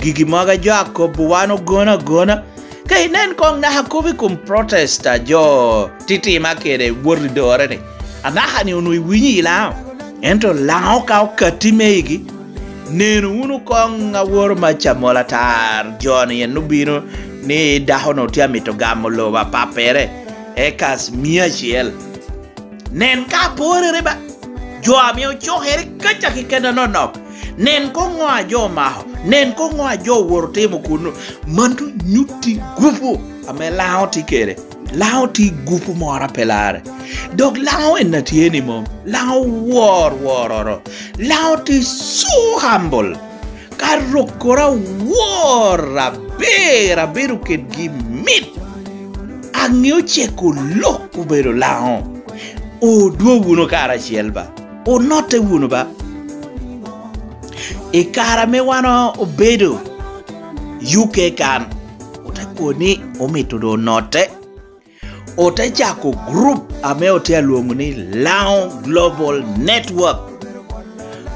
gigi mogo a jo akobo wan ogono agona." Ka inen koŋ naka kop i kom protest a jo titima kede wot i dore-ni, anaka-ni onwoŋo iwinyo i Laŋo. Ento Laŋo ka okatti me igi, neno wunu koŋ aworo mac amol atar jo-ni en obino ni dako-nu tye amito gamo lobo apappere, ekas mia acel. Nen ka aporere ba. Jo ame ocokere kaca keken anonok. Nen koŋ ŋo a jo omako, nen koŋ ŋo a jo owoto timo kuno. Mano nyutti gupu ame Laŋo tye kede. Laŋo tye gupu moro a pe larre. Dok Laŋo en a tye ni mom. Laŋo wor wororo. Laŋo tye so humble. Ka rokoro awor aber, abedo kedgi mit. Aŋeo ceko lok obedo Laŋo. Odwog wunu karacel ba. Onotte wunu ba. I kare ame wan obedo U K kan, ote kobo ni omito doŋ onotte. Ote cako gurup ame otye alwoŋo ni Laŋo Global Network.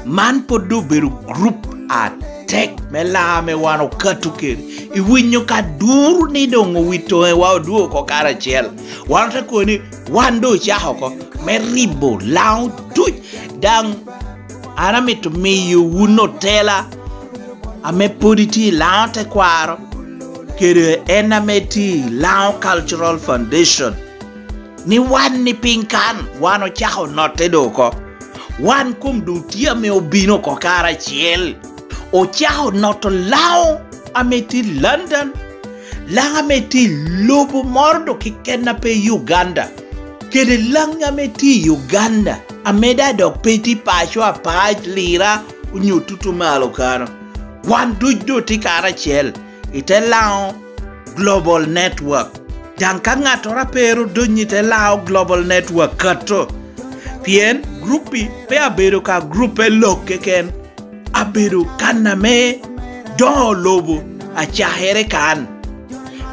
Man pwod doŋ obedo gurup atek me Laŋo ame wan okato kede. Iwinyo ka duru ni doŋ owito wa odwogo oko karacel. Wan ote kobo ni wan doŋ ocako oko me ribo Laŋo duc. Daŋ an amito miyo wun otela ame pwod itye i Laŋo tekwaro, kede en ame tye i Laŋo Cultural Foundation, ni wan ni piny kan, wan ocako notte doŋ oko. Wan kom doŋ tye ame obino oko karacel. Ocako noto Laŋo ame tye i London, Laŋo ame tye i lobo moro doŋ keken a pe i Uganda, kede Laŋo ame tye i Uganda, ame daŋ dok pe tye i paco apac, Lira, onyo tutu malo kano. Wan duc doŋ tye karacel i te Laŋo Global Network. Daŋ ka ŋattoro a pe ru dony i te Laŋo Global Network kato, pien gruppi pe abedo ka gruppe lok keken, abedo kan ame doŋo lobo acakere kan.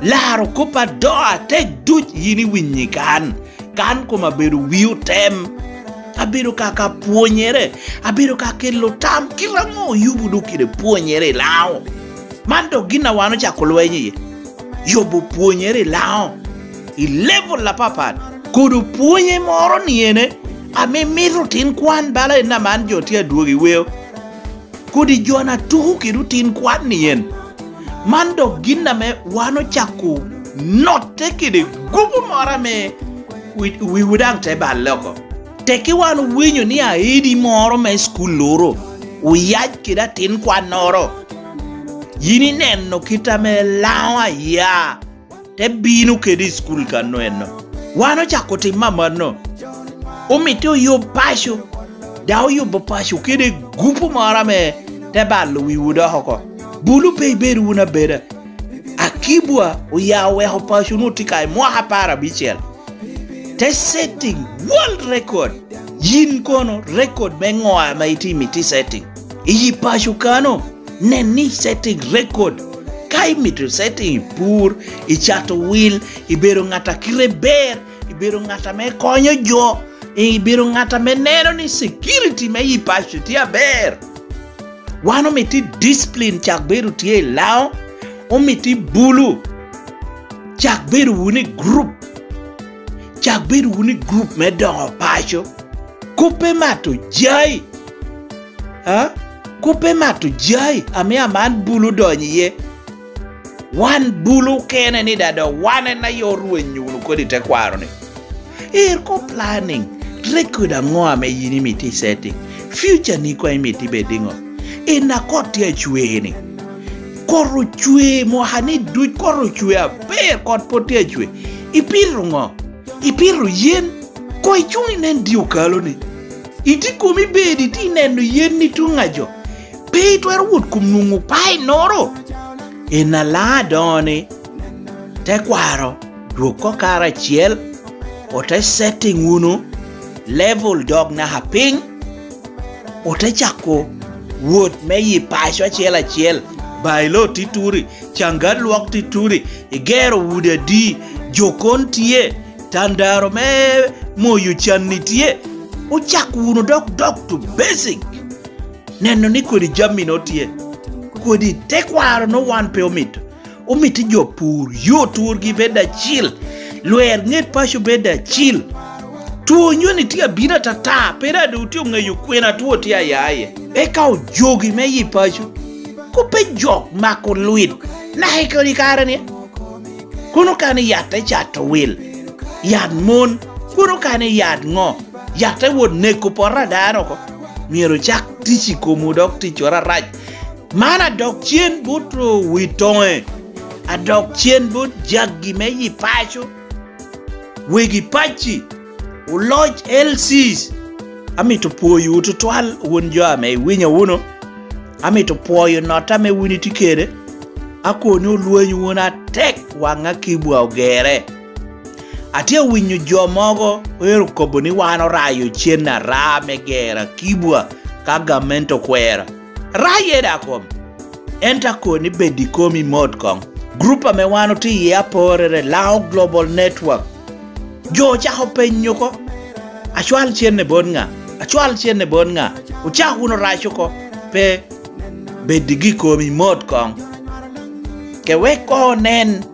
Laro kop adoŋo atek duc yin iwinyo i kan. Kan kom abedo wi otem. Abedo ka, ka pwonyere, abedo ka kelo tam kit aŋo oyubo doŋ kede pwonyere i Laŋo. Man dok gin a wan ocako lweny iye. Yubo pwonyere i Laŋo i level apapat. Kodo pwonye moro ni ene ame mito otin kwan bala en aman jo tye adwogo i weo. Kodi jo na tuko kede otin kwan ni en. Man dok gin ame wan ocako notte kede gupu moro ame wi-, wiwu daŋ te balle oko. Tekki wan owinyo ni aedi moro me cukul-loro oyac kede atin kwannoro. Yin ineno kit ame Laŋo aya te bino kede i cukul kano enno. Wan ocako timo amanno. Omito oyub paco, daŋ oyubo paco kede gupu moro ame te balo wiwu dok oko. Bulu pe ibedo wunu abeda. Akibwa oya oweko paco nwoŋo tye ka i mwaka apar abicel. Te setting world record. Yin kono record me ŋo ame itye imito i setting? Iyi paco kano, nen ni setting record. Ka imito setting i pur, i cato wil, ibedo ŋat a kite ber, ibedo ŋat ame konyo jo, ibedo ŋat ame neno ni security me yi paco tye aber. Wan omito i discipline cak bedo tye i Laŋo, omito i bulu cak bedo wunu i group, cak bedo wunu i group me dongo paco. Kop pe mato jai, a? Kop pe mato jai ame aman bulu donyo iye. Wan bulu kene ni dado wan en aye orwenyo wunu kodi tekwaro ni. Er ko planning, record aŋo ame yin imito i setting? Future ni koŋ imito ibed iŋo? En a kot tye acwe ni. Kot ocwe mwaka ni duc, kot ocwe aber, kot pwod tye acwe. Ipito ŋo? Ipito yen? Koŋ icuŋ inen di okalo ni. Iti komi bed iti neno yen ni tuŋ ajo. Pe itwero wot kom nwoŋo painoro. En alaŋ adoŋo ni, tekwaro, dwog ko karacel, ote setting wunu level dog naka piny, ote cako wot me yi paco acel acel. Bailo tituri, cangat lwok tituri, igero udi adi, jokon tye, tandaro me moyo canni tye. Ocak wunu dok dok to basic. Neno ni kodi jami no tye. Kodi tekwaro no wan pe omito. Omito jo pur, yo turgi bed acil. Lwer ŋet paco bed acil. Two nyoni tye abino atata, pe daŋ doŋ tye oŋeyo kwena two tye aya iye. Eka ojogi me yi paco. Kop pe jok mako lwit. Naka i kodi kare ni. Kono kani yat te cato wil, yat mon, kono kani yat ŋo? Yat te wot neko poto a dano oko. Myero ocak tic i komwu dok ticcoro arac. Man adok cen bot wi toŋe, adok cen bot jaggi me yi paco, wegi pacci, oloc L Cs. Amito pwoyowu tutwal wun jo ame iwinyo wunu. Amito pwoyo notte ame wun itye kede. Akoni olweny wunu atek, waŋ akibwa ogere. Atye awinyo jo mogo ero kobo ni wan orayo cen ara me gero akibwa ka gamente okwero. Raye da kom. Ento akoni bed i komi mot koŋ. Grup ame wan otye iye aporere, Laŋo Global Network. Jo ocako penyo oko, "Acwal cenne bot ŋa? Acwal cenne bot ŋa?" Ocako wunu rac oko, pe. Bed i komi mot koŋ. Ke wek koŋ onen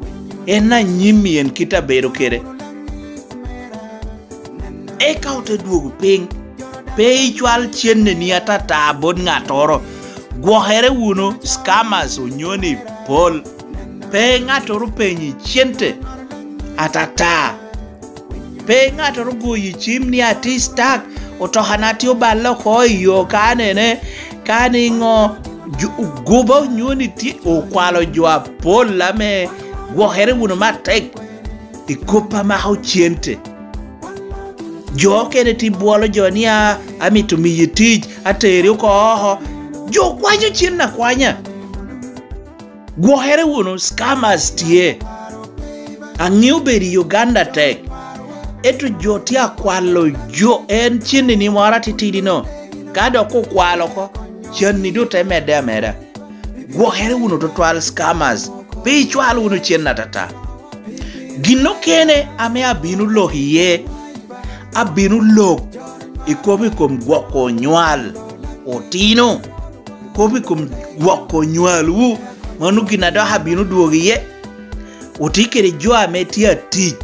en anyim i en kit abedo kede. Eka ote dwogo piny. Pe icwal cenneni atata bot ŋattoro. Gwokere wunu, scammers onyoni pol. Pe ŋattoro penyi cente atata. Pe ŋattoro goyi cim ni, "Atis tak, otokana tye oballe oko i yo ka nene, ka niŋo, ju-, goba onyoni tye." Okwalo jo apol ame gwokere wunu matek i kop a mako cente. Jo okene tye bwolo jo ni, "A, amito miyi tic, ateri oko oko." Jo kwanyo cen akwanya. Gwokere wunu, scammers tye. Aŋeo bedo i Uganda tek, ento jo tye akwalo jo, en cennini moro atitidino. Ka dok okwalo oko, canni doŋ te medde ameda. Gwokere wunu tutwal, scammers, pe icwal wunu cen atata. Gin okene ame abino lok iye, abino lok i kom, i kom gwoko onywal otino, kop i kom gwoko onywalwu, mano gin a dok abino dwogo iye. Otye kede jo ame tye atic,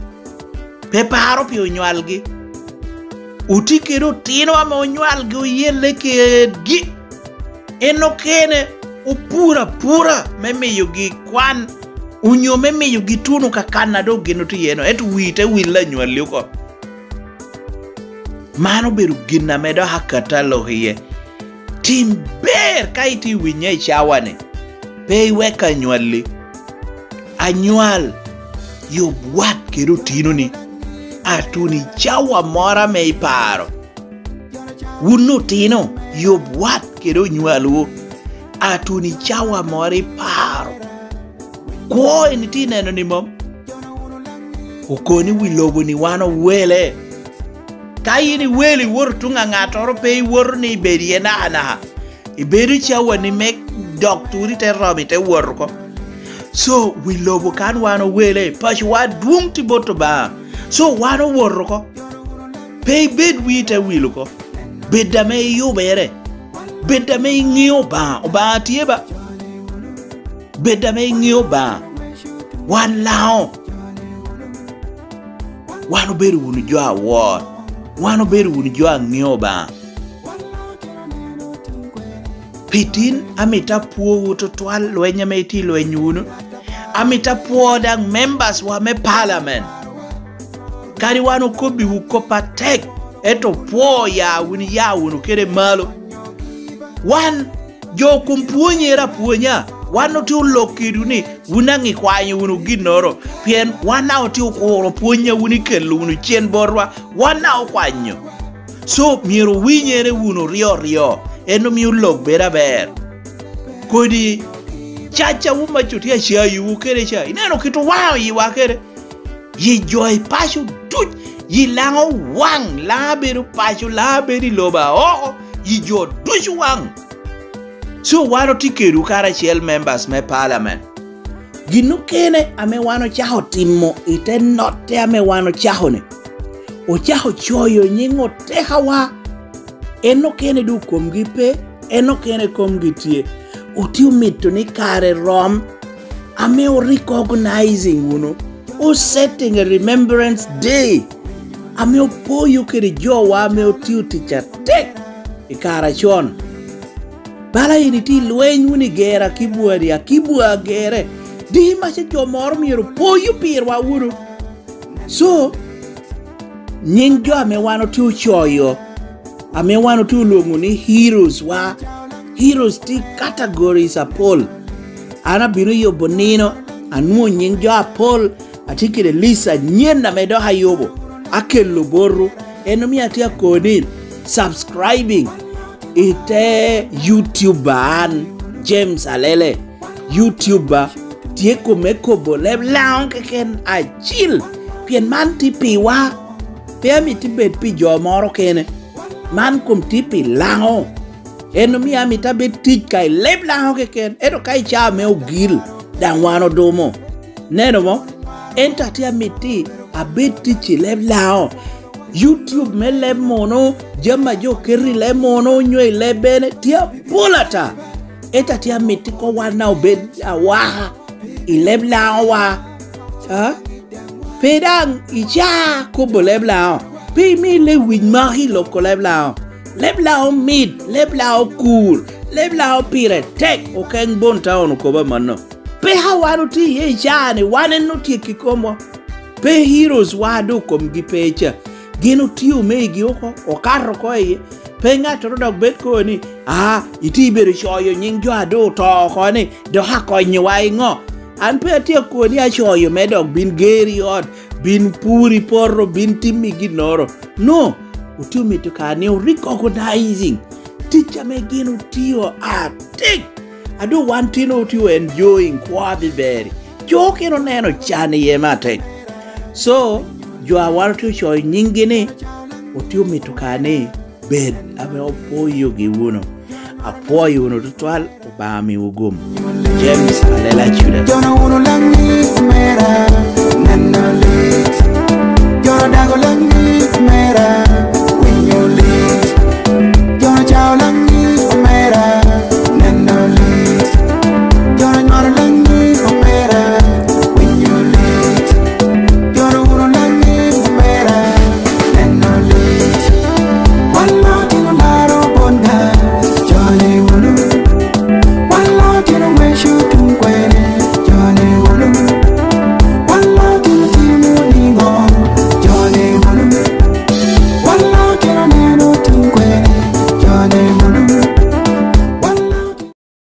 pe paro pi onywalgi. Otye kede otino ame onywalgi oyelle kedgi. En okene opuro apura me miyogi kwan, onyo me miyogi tuno ka kan a doŋ gin otye iye-no, ento wii te wille anywalli oko. Man obedo gin ame dok akato alok iye. Tim ber ka itye winye i cawa-ni, pe iwek anywalli. Anywal, yub wat kede otinoni, atuno i cawa moro ame iparo. Wun otino, yub wat kede onywalwu, atuno i cawa moro iparo. Kwo en itye neno ni mom? Okoni wi lobo ni wan owele. Ka in iwelo iwoto tuŋ a ŋattoro, pe iwoto ni ibed iye nakanaka. Ibedo cawani me dok turi te romo ite wot oko. So, wi lobo kan wan owele, pacowa adwoŋ tye bot Obaŋa. So, wan owot oko. Pe ibed wii te wil oko. Bed ame iyubere. Bed ame iŋeo Obaŋa. Obaŋa tye ba. Bed ame iŋeo Obaŋa. Wan Laŋo, wan obedo wunu jo awor. Wan obedo wunu jo a ŋeo Obaŋa. Pi tin, amito apwowu tutwal lweny ame itye lweny wunu. Amito apwo daŋ members wa me parliament. Kadi wan okobbiwu kop atek, ento pwo ya wun, iya wunu kede malo. Wan jo kom pwonyere apwonya, wan otye olok kedwu ni wun daŋ ikwanyo wunu ginnoro, pien wan daŋ otye okuro pwony a wun ikelo wunu cen botwa, wan daŋ okwanyo. So, myero owinyere wunu oryo oryo, en omio lok bedo aber. Kodi cacawu mac otye acayiwu kede ca, ineno kit owaŋo yiwa kede. Yi jo i paco duc, yi Laŋo waŋ, Laŋo bedo paco, Laŋo bedo i lobo aoko, yi jo ducu waŋ. So, wan otye kedwu karacel members me parliament. Gin okene ame wan ocako timo i te notte ame wan ocako-ni, ocako coyo nyiŋ otekawa. En okene doŋ komgi pe, en okene komgi tye. Otye omito ni kare rom ame o recognizing wunu, o setting a remembrance day ame opoyo kede jowa ame otio tic atek i kare acon. Bala in itye i lweny wunu i gero akibwani, akibwa agere, di maca jo moro myero opoyo pirwa wunu. So, Nying jo ame wan otye ocoyo, ame wan otye olwoŋo ni heroes wa. Heroes tye categories apol. An abino yubo nino, anwoŋo nying jo apol, atye kede list anyen ame dok ayubo, akelo botwu. En omio atye akoni subscribing i te YouTube an, James Alele. YouTube tye kome kobo leb Laŋo keken acil, pien man tye piwa. Pe amito bed pi jo moro kene, man kom tye pi Laŋo. En omio amito abed tic ka i leb Laŋo keken, ento ka i caa me ogil, daŋ wan odumo. Neno mo? Ento atye amiti abed tic i leb Laŋo. YouTube me leb muno, jami a jo keto i leb muno, onyo i leb bene, tye apol ata. Ento atye amiti ko wan na obed awaka i leb Laŋo wa. A? Pe daŋ ica kobo leb Laŋo. Pe imi lewic maki i loko leb Laŋo. Leb Laŋo mit, leb Laŋo kur, leb Laŋo pire tek, okeŋ bon taon okobo amanno. Pe ka wan otye iye i caa-ni, wan en otyeko i komwa. Pe heroes wa doŋ komgi pe ca. Gin otio megi oko, okato oko iye. Pe ŋattoro dok bed kobo ni, "Aa, itye ibedo coyo nying jo a doŋ oto oko ni, dok akonyowa i ŋo?" An pe atye akoni acoyo me dok bin geri ot, bin puri poto, bin timmi ginnoro. No, otye omito ka ni orecognize tic ame gin otio atek. A doŋ wan tino otye o enjoying kwo abiberi. Co kene oneno can iye me atek. So, jo a wan otye ocoyo nyinggi ni, otye omito ka ni bed ame opwoyogi wunu. Apwoyo wunu tutwal, Obaŋa miwu gum. James Alela Judas. Jono wunu laŋ ni mera, neno lit.